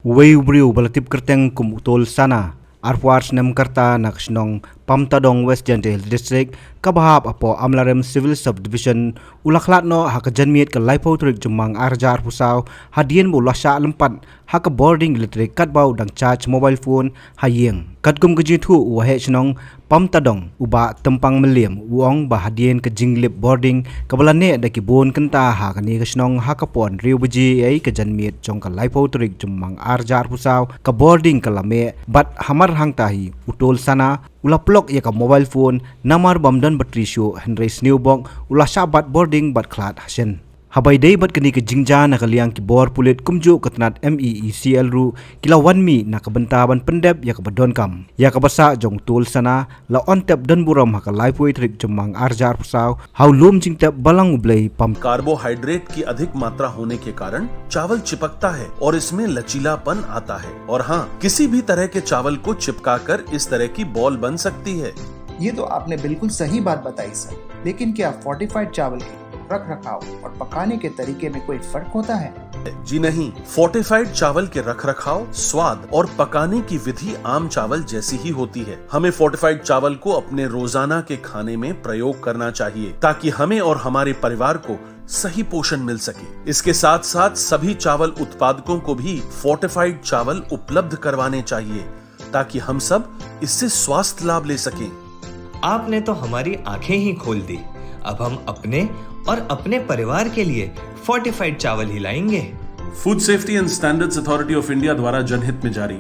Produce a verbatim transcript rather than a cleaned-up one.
Uwei u briew ba la tip kyrteng kum u Tol Sana, arphew ar snem ka rta, na ka shnong Pamtadong, West Jaintia Hills District, kaba hap hapoh Amlarem Civil Subdivision, u la khlad noh ha ka janmiet ka laiphew tarik Jymmang ar hajar arphew saw, hadien ba u la shah lympat ha ka bording electric katba u dang charge mobile phone ha ïing. Katkum ka jingthoh u waheh shnong Pamtadong, u Bah Tempang Mylliem, u ong ba hadien ka jinglip bording kaba la neh da ki bun kynta ha kane ka shnong ha ka por hynriew baje ïa ka janmiet jong ka laiphew tarik Jymmang ar hajar arphew saw, ka bording ka la meh bad hamar hangta hi u Tol Sana u la plug ïa ka mobile phone namar bym don battery shuh, hynrei sniewbok u la shah bat bording bad khlad hashen. Haba ïadei bad kane ka jingjia, na ka liang ki bor pulit kumjuh ka tnat M E E C L ruh ki la wan mih na ka bynta ban pyndep ïa kaba donkam. Ïa kaba sah jong u Tol Sana la on tep donburom ha ka laiphew tarik Jymmang ar hajar arphew saw ha u lum jingtep Balang U Blei Pam. कार्बोहाइड्रेट की अधिक मात्रा होने के कारण चावल चिपकता है और इसमें लचीलापन आता है। और हाँ, किसी भी तरह के चावल को चिपकाकर इस तरह की बॉल बन सकती है। ये तो आपने बिल्कुल सही बात बताई सर, लेकिन क्या फोर्टिफाइड चावल के रख रखाव और पकाने के तरीके में कोई फर्क होता है? जी नहीं, फोर्टिफाइड चावल के रख रखाव, स्वाद और पकाने की विधि आम चावल जैसी ही होती है। हमें फोर्टिफाइड चावल को अपने रोजाना के खाने में प्रयोग करना चाहिए, ताकि हमें और हमारे परिवार को सही पोषण मिल सके। इसके साथ साथ सभी चावल उत्पादकों को भी फोर्टिफाइड चावल उपलब्ध करवाने चाहिए, ताकि हम सब इससे स्वास्थ्य लाभ ले सकें। आपने तो हमारी आंखें ही खोल दी। अब हम अपने और अपने परिवार के लिए फोर्टिफाइड चावल ही लाएंगे। Food Safety and Standards Authority of India द्वारा जनहित में जारी।